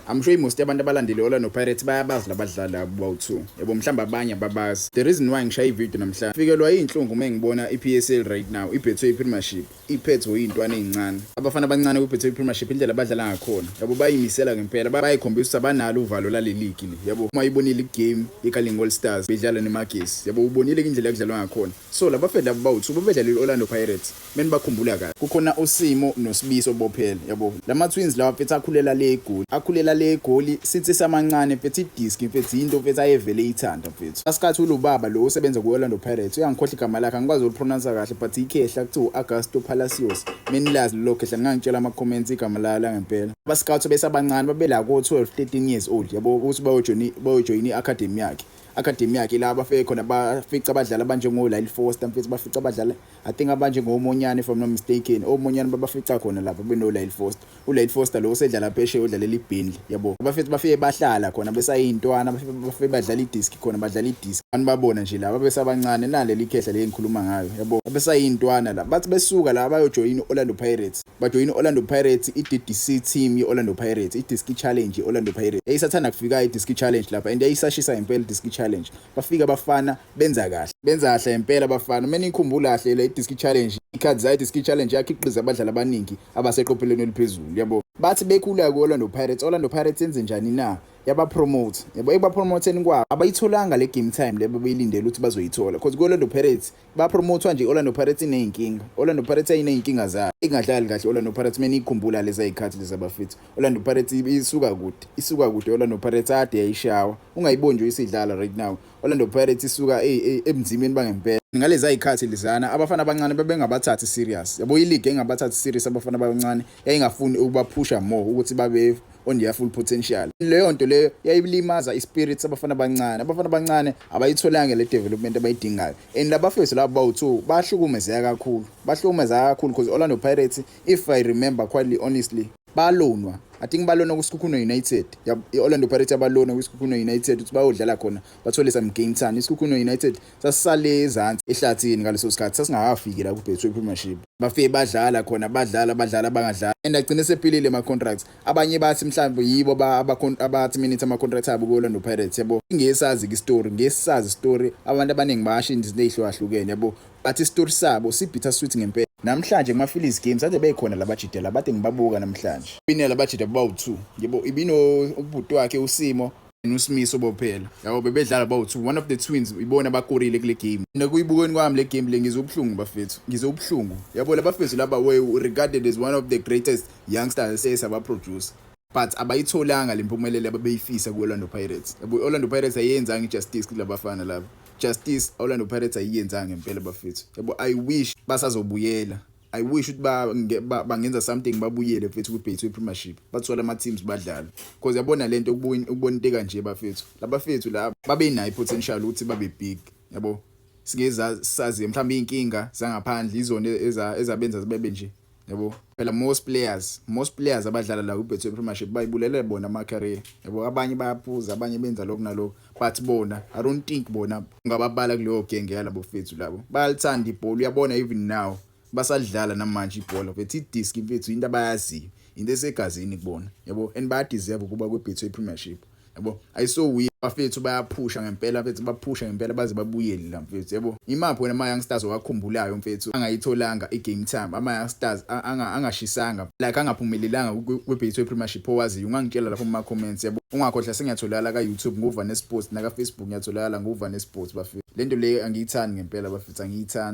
I'm sure most abantu abalandeli Orlando Pirates bayabazi labadlali labo bawu-2, yabo. Mhlawumbe abanye ababazi. The reason why ngishaye ivideo namhlanje, fikelwa iy'nhlungu uma ngibona i-PSL right now, i-Betway Premiership iphethwe iy'ntwana ey'ncane, abafana abancane kwi-Betway Premiership. Indlela abadlala ngakhona, yabo, bayimisela ngempela, bayikhombisa ukuthi abanalo uvalo lale league le, yabo. Uma ibonile igame ye-Carling All Stars bedlala neMagesi, yabo, ubonile indlela ekudlalwa ngakhona. So labafethu labo bawu-2 babedlalela i-Orlando Pirates. Meni bakhumbula kahle, kukhona uSimo noSibiso Bophele, yabo. Lama twins lawa, mfethu, akhulela le eGoli, akhulela le eGoli since esamancane, mfethu. Idiski, mfethu, into, mfethu, ayevele iyithanda, mfethu. Asikhathi ulubaba lo osebenza ku-Orlando Pirates, uyangikhohlwa igama lakhe, angikwazi ukulipronounce kahle, but ikhehla kuthiwa u-Augusto Palacios. Menilazi lelo khehla, ngingangitshela ama-comments igama layo langempela. Abascouts besabancane, babela ko-12 13 years old, yabo, ukuthi bayojoyina i-academy yakhe. Academy yakhe la bafike khona bafica abadlali abanjengo-Lyle Foster, mfethu. Bafica abadlali, I think, abanjengoMonyane, if I'm not mistaken. OMonyane babafica khona lapha beno-Lyle Foster. ULyle Foster lo osedlala phesheya, odlalela iBurnley, yabo. Abafethu bafike bahlala khona besayintwana, bafike badlala idiski khona, badlala idiski. Abantu babona nje laba besabancane, naleli khehla le engikhuluma ngayo, yabo, besayintwana la. Bathi besuka la bayojoyina i-Orlando Pirates, bajoyina i-Orlando Pirates, i-DDC team ye-Orlando Pirates, i-Diski Challenge ye-Orlando Pirates. Yayisathanda kufika i-Diski Challenge lapha and yayisashisa impela i-Diski Challenge. Bafika abafana benza kahle, benza kahle impela abafana. Mina ngikhumbula kahle le i-Diski Challenge, ikhathi zayo i-Diski Challenge yakhiqiza abadlali abaningi abaseqophelweni eliphezulu, yabo. Bathi bekhula ku-Orlando Pirates, Orlando Pirates yenze njani na? Yabapromote, yabo. Ekubapromoteni kwabo abayitholanga le game time le bebeyilindele ukuthi bazoyithola, because ku-Orlando Pirates bapromothwa nje, Orlando Pirates iney'nkinga. Orlando Pirates ayiney'nkinga zayo, ingadlali kahle Orlando Pirates. Mina ikhumbula leza y'khathi lezi, abafethu. Orlando Pirates isuka kude, isuka kude Orlando Pirates, ade yayishawa, ungayiboni nje isidlala right now. Orlando Pirates isuka ebunzimeni bangempela. Ngalezi y'khathi lezana abafana abancane bebengabathathi serious, yabo. I-league engabathathi serious abafana abancane, yayingafuni ukubaphusha more ukuthi babe on their full potential. Leyo nto leyo yayilimaza ispirit sabafana abancane. Abafana abancane abayitholanga le development abayidingayo and labafethu labo bawu-two bahlukumezeka kakhulu, bahlukumezeka kakhulu, because Orlando Pirates, if I remember quite honestly, balonwa, I think balona kuSekhukhune United. I-Orlando Pirates yabalona kuSekhukhune United ukuthi bayodlala khona, bathole some game time. ISekhukhune United sasisale ezansi ehlathini ngaleso sikhathi, sasingakafiki la ku-Betway Premiership. Bafike badlala khona, badlala, badlala, bangadlala and agcine sephelile ama-contracts. Abanye bathi mhlawumbe yibo aba-terminate ama-contract abo ku-Orlando Pirates, yabo. Ngesazi-ke isitori, ngesazi isitori, abantu abaningi bayasho izinto ey'hlukahlukene, yabo, but isitori sabo si-bitter sweet ngempela. Namhlanje kuma-Phillies games ade bekhona labajida labade ngibabuka namhlanje, ibine labajida bawu-two, yebo, ibino ubhuti wakhe uSimo noSimiso Bophela, yabo. Bebedlala bawu-two. One of the twins ibona abakorile kule game. Nakuyibukeni kwami le game le, ngizwe ubuhlungu, bafethu, ngizwe ubuhlungu, yabo. Labafethu laba were regarded as one of the greatest youngsters esabaproduce, but abayitholanga le mpumelelo ababeyifisa ku-Orlando Pirates, yabo. I-Orlando Pirates ayiyenzanga i-justice kulabafana laba. Justice Orlando Pirates ayiyenzanga ngempela, bafethu, yabo. I wish basazobuyela, I wish ukuthi bangenza something, babuyele, mfethu, kwi-Betway Premiership, bathole ama-teams badlale, because yabona lento ukubona into kanje, bafethu, labafethu laba babenayo i-potential ukuthi babe big, yabo. Singeza sazi mhlawumbe iy'nkinga zangaphandle izona ezabenza bebe nje, yabo. Phela most players abadlala la ku-Betway Premiership bayibulele bona ama-career, yabo. Abanye bayaphuza, abanye benza lokhu nalokhu, but bona, I don't think bona ungababala kuleyo genge yalabo fethu labo. Bayalithanda ibhola, uyabona, even now basadlala namanje ibhola, mfethu. Idiski, mfethu, into abayaziyo, into esegazini kubona, yabo, and bayadeserve ukuba kwi-Betway Premiership, yabo. Ayiso bafethu, bayaphusha ngempela, mfethu, baphusha ngempela baze babuyele la, mfethu, yabo. Imaphi wena ama-youngsters owakhumbulayo, mfethu, angayitholanga i-game time, ama-youngsters angashisanga, like angaphumelelanga kwi-Betway Premiership owaziyo? Ungangitshela lapho kuma-comments, yabo. Ungakhohlwa, sengiyatholakala ka-YouTube nguVane Sports, naka-Facebook ngiyatholakala nguVane Sports, bafethu. Le nto le angiyithandi ngempela, bafethu, angiyithandi.